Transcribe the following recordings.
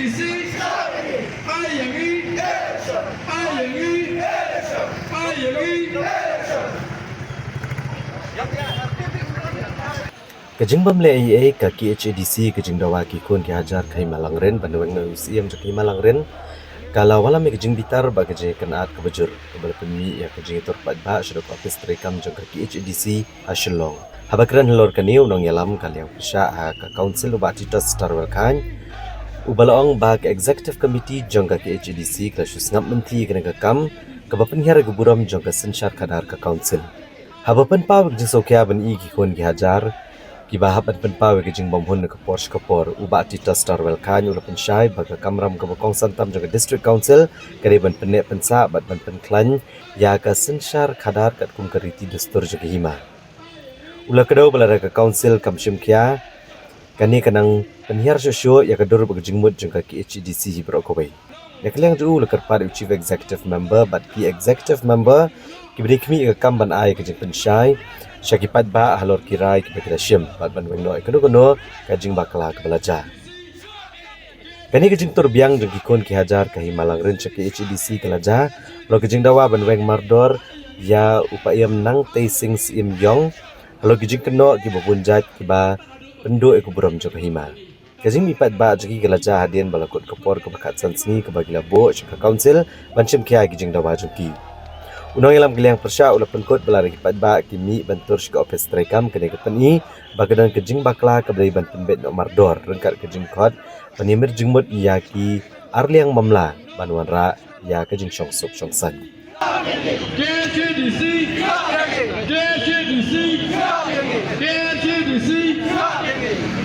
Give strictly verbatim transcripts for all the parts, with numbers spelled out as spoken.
Ai ïa ngi. Ai ïa ngi. Ai ïa ngi. Ka jingbym leh ei ei ka K H A D C, ka jingdawa ki khun ki hajar ka Hima Langrin ban weng noh ïa u Syiem jong ka Hima Langrin, ka la wallam ïa ka jingbitar bad ka jingkynad kaba jur kaba la pynmih ïa ka jingïatur paidbah shaduh ka ophis treikam jong ka K H A D C ha Shillong. Haba kren halor kane, u nongïalam ka liang pyrshah ha ka Council, u Bah Titus Tarwel Chyne, uba la ong ba ka Executive Committee jong ka K H A D C ka la shu sngap mynthi ïa kane ka kam kaba pynhiar ïa ka burom jong ka synshar khadar ka Council. Haba pynpaw ïa ka jingsngewkhia ban ïoh ki khun ki hajar kiba hap ban pynpaw ïa ka jingbymhun na ka por sha ka por, u Bah Titus Tarwel Chyne u la pynshai ba ka kamram kaba kongsan tam jong ka District Council ka dei ban pynneh pynsah bad ban pynkhlaiñ ïa ka synshar khadar katkum ka riti dustur jong ka Hima. U la kdew ba lada ka Council kam shim khia, kane ka nang pynhiar shuh shuh ïa ka dur bad ka jingmut jong ka K H A D C hi baroh kawei. Na ka liang jong u, u la kyrpad ïa u Chief Executive Member bad ki Executive Member kiba dei khmih ïa ka kam ban ai ïa ka jingpynshai sha ki paidbah halor ki rai kiba ki la shim bad ban weng noh ïa kano kano ka jingbakla kaba la jia. Kane ka jingtur biang jong ki khun ki hajar ka Hima Langrin sha K H A D C ka la jia halor ka jingdawa ban weng mardor ïa u Paiem Nangtei Sing Syiem Ïong halor ki jingkynnoh kiba bun jait kiba pynduh ïa ka burom jong ka Hima. Ka jingmih paidbah jong ki ka la jia hadien ba la kut ka por kaba khatsan sngi kaba ki la buh sha ka Council ban shim khia ïa ki jingdawa jong ki. U nongïalam ka liang pyrshah u la pynkut ba lada ki paidbah ki mih ban tur sha ka ophis treikam, kane ka pyni ba ka don ka jingbakla kaba dei ban pynbeit noh mardor ryngkat ka jingkhot ban ïamir jingmut ïa ki arliang mamla ban wanrah ïa ka jingshongsuk shongsaiñ. K H A D C, K H A D C, K H A D C,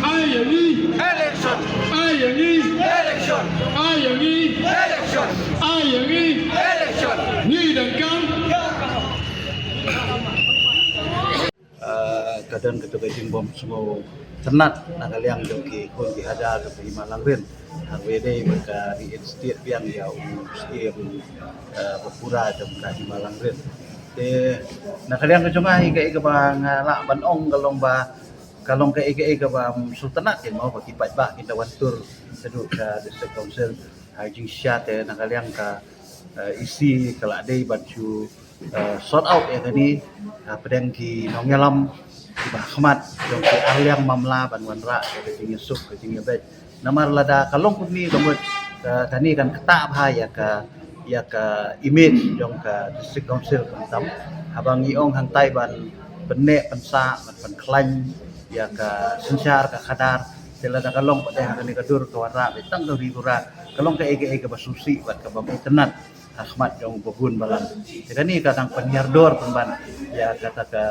ai ïa ngi. Election. Ai ïa ngi. Election. Ai ïa ngi. Election. Ai ïa ngi. Election. Ngi donkam. Ah, ka don katu ka jingbym sngewtynnat na ka liang jong ki khun ki hajar jong ka Hima Langrin. Haba dei ba ka reinstate biang ïa u Syiem, ah, ba pura jong ka Hima Langrin. Te na ka liang ka jong nga, ïa kaei kaba nga lah ban ong ka long ba, ka long kaei kaei kaba, mm, sngewtynnat ïa nga ba ki paidbah ki da wan tur shaduh ka District Council. Ha ka jingshisha te na ka liang ka, eh, E C ka la dei ban shu, eh, sort out ïa kane, eh, hapdeng ki nongïalam kiba ha khmat jong ki arliang mamla ban wanrah ïa ka jingïasuk, ka jingïabeit. Namar lada ka long kumne ka mut, eh, kane kan ktah bha ïa ka, ïa ka image jong ka District Council khamtam. Haba ngi ong hangtai ban pynneh pynsah, ban pynkhlaiñ ïa ka synshar ka khadar, te lada ka long pat de ha kane ka dur ka wanrah beit tang ka ri ka rah, ka long kaei kaei kaba sngewsih bad kaba bym itynnat ha khmat jong uba bun balang. Te kane ka dang pynhiar dor pynban ïa kata ka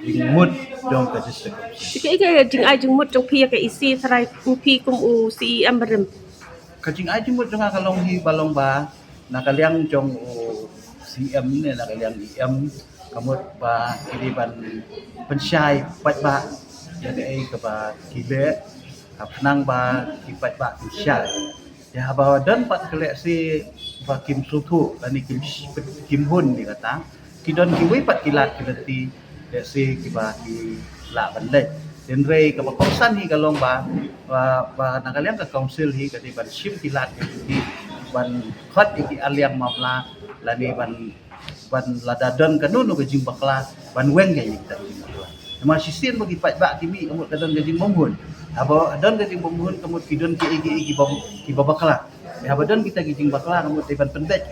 jingmut jong ka District Council. Te kaei ka jingai jingmut jong phi ïa ka E C tharai phi kum u C E M barim? Ka jingai jingmut jong nga ka long hi ba long ba na ka liang jong u C M ne na ka liang E M, ka mut ba ki dei ban pynshai paidbah ïa kaei kaba ki leh, ha khnang ba ki paidbah kin shai. Te haba don pat ki lehse ba kim sngewthuh lane kim sh-, kim hun ne kata, ki don kiwei pat ki lad ki lynti lehse kiba ki lah ban leit. Hynrei kaba kongsan hi ka long ba, ba, ba na ka liang ka Council hi ka dei ban shim ki lad ki lynti ban khot ïa ki arliang mamla lane ban, ban lada don kano kano ka jingbakla ban weng ïa kita ki jingbakla. Namar shisien ba ki paidbah ki mih ka mut ka don ka jingbymhun. Haba don ka jingbymhun ka mut ki don kiei kiei kiba, kiba bakla. Haba don kita ki jingbakla ka mut dei ban pynbeit.